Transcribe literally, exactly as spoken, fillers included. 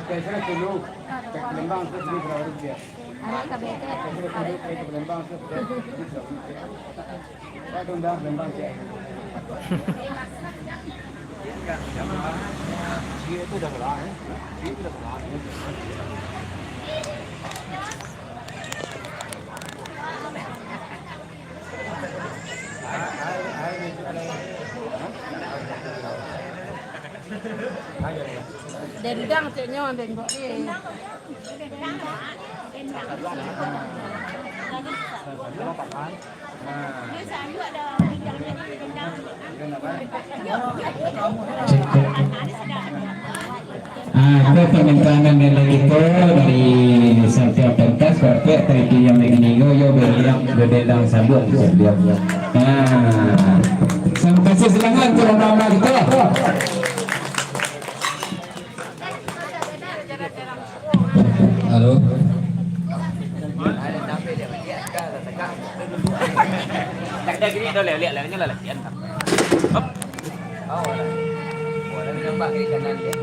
Saya sudah dulu, cek Palembang tu beli berapa rupiah? Saya sudah dulu, saya ke Palembang tu, saya beli berapa rupiah? Saya undang Palembang, cek. Dia tu dah berapa, eh? Dia tu dah berapa, eh? Dendang ceknyo, dendang. Eh. Ah, itu permintaan dari kita, dari Santiago Pentas, Bapak, dari yang begini, yo, yo, berdendang, berdendang saluang, saluang. Ah, terima kasih, silakan, tuan rumah kita. Halo. Tak ada gini, dah lihat, lihat, lihat, lihat. Hop. Oh, dah. Oh, dah nampak kiri kanan dia.